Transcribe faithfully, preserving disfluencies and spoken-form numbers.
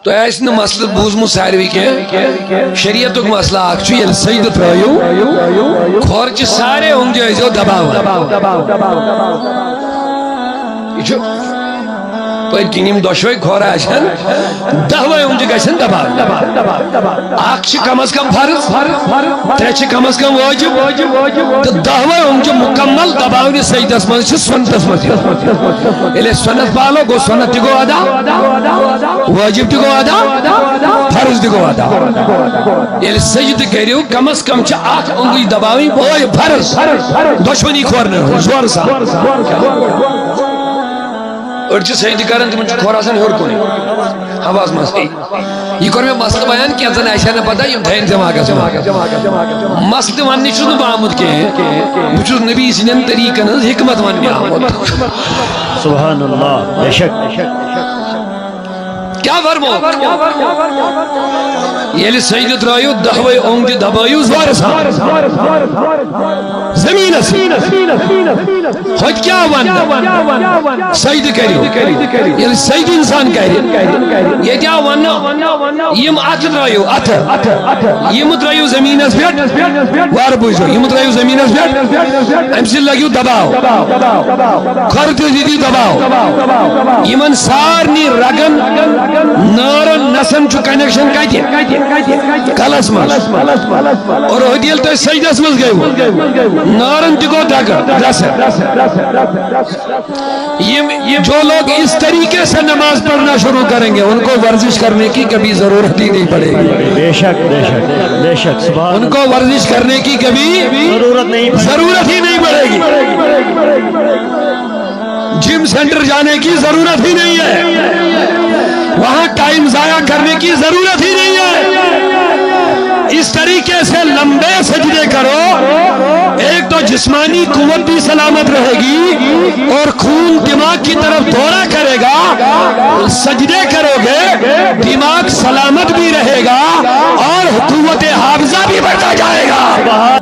تۄہہِ آسہِ نہٕ مسلہٕ بوٗزمُت ساروٕے کینٛہہ۔ شریعتُک مسلہٕ اکھ چھُ، ییٚلہِ سجدٕ ترٲیِو، کھۄر چہِ سارے اوٚنٛگجہِ ٲسۍزیو دباوان۔ یہِ چھُ پٔتۍ کِنۍ یِم دۄشوے کھۄر آسن، دہوے اوٚنٛگجہِ گژھن دباونہِ۔ اکھ چھِ کم از کم فرض، ترٛےٚ چھِ کم از کم واجب، تہٕ دہوے اوٚنٛگجہِ مکمل دباونہِ سجدس منٛز چھِ سنتس منٛز یِوان۔ ییٚلہِ أسۍ سنت پالو، گوٚو سنت تہِ گوٚو ادا، واجب تہِ گوٚو ادا، فرض تہِ گوٚو ادا۔ ییٚلہِ سجدٕ کٔرِو، کم از کم چھِ اکھ اونٛگُج دباوٕنۍ، بوے فرض، دۄشوٕنی کھورنن ہُنٛد زورٕ سان۔ أڑۍ چھِ سجدٕ کران، تِمن چھُ کھۄر آسان ہیوٚر کُنٕے، ہوہَس منٛزٕے۔ یہِ کوٚر مےٚ مسلہٕ بیان، کینٛژن آسہِ ہا نہٕ پتہ، یِم تھاین دٮ۪ماغس منٛز۔ مسلہٕ وننہِ چھُس نہٕ بہٕ آمُت کینٛہہ، بہٕ چھُس نبی سٕنٛدٮ۪ن طریٖقن ہٕنٛز حکمت وننہِ آمُت۔ سبحان اللہ، بے شک۔ کیا فرمو؟ ییٚلہِ سجدٕ ترٲیِو، دہوے اونٛگجہِ دبٲیِو زورٕ سان۔ زٔمیٖنس۔ ہوٚتہِ کیٛاہ وننہٕ؟ سجدٕ کٔرِو۔ ییٚلہِ سجدٕ انسان کرِ، ییٚتہِ آو وننہٕ، یِم اتھٕ ترٲیِو، اتھٕ۔ یِم ترٲیِو زٔمیٖنس پٮ۪ٹھ، وارٕ بوٗزِو، یِم ترٲیِو زٔمیٖنس پٮ۪ٹھ، امہِ سۭتۍ لٲگِو دباو، کھۄرٕ تہِ دِیِو دباو۔ یِمن سارنٕے رگن، نٲرن، نسن چھُ کنیکشن کتہِ؟ کلس منٛز۔ اور ہوٚتہِ ییٚلہِ تُہۍ سجدس منٛز گٔیوٕ، نارن تہِ گوٚو دگہٕ، دسہٕ۔ یہ، یہ جو لوگ اس طریقے سے نماز پڑھنا شروع کریں گے، ان کو ورزش کرنے کی کبھی ضرورت ہی نہیں پڑے گی۔ بے شک، بے شک، بے شک، سبحان ان کو ورزش کرنے کی کبھی ضرورت نہیں پڑے۔ ضرورت ہی نہیں پڑے گی۔ جم سینٹر جانے کی ضرورت ہی نہیں ہے، وہاں ٹائم ضائع کرنے کی ضرورت ہی نہیں ہے۔ اس طریقے سے لمبے سجدے کرو، ایک تو جسمانی قوت بھی سلامت رہے گی اور خون دماغ کی طرف دورہ کرے گا۔ سجدے کرو گے، دماغ سلامت بھی رہے گا اور قوت حافظہ بھی بڑھتا جائے گا۔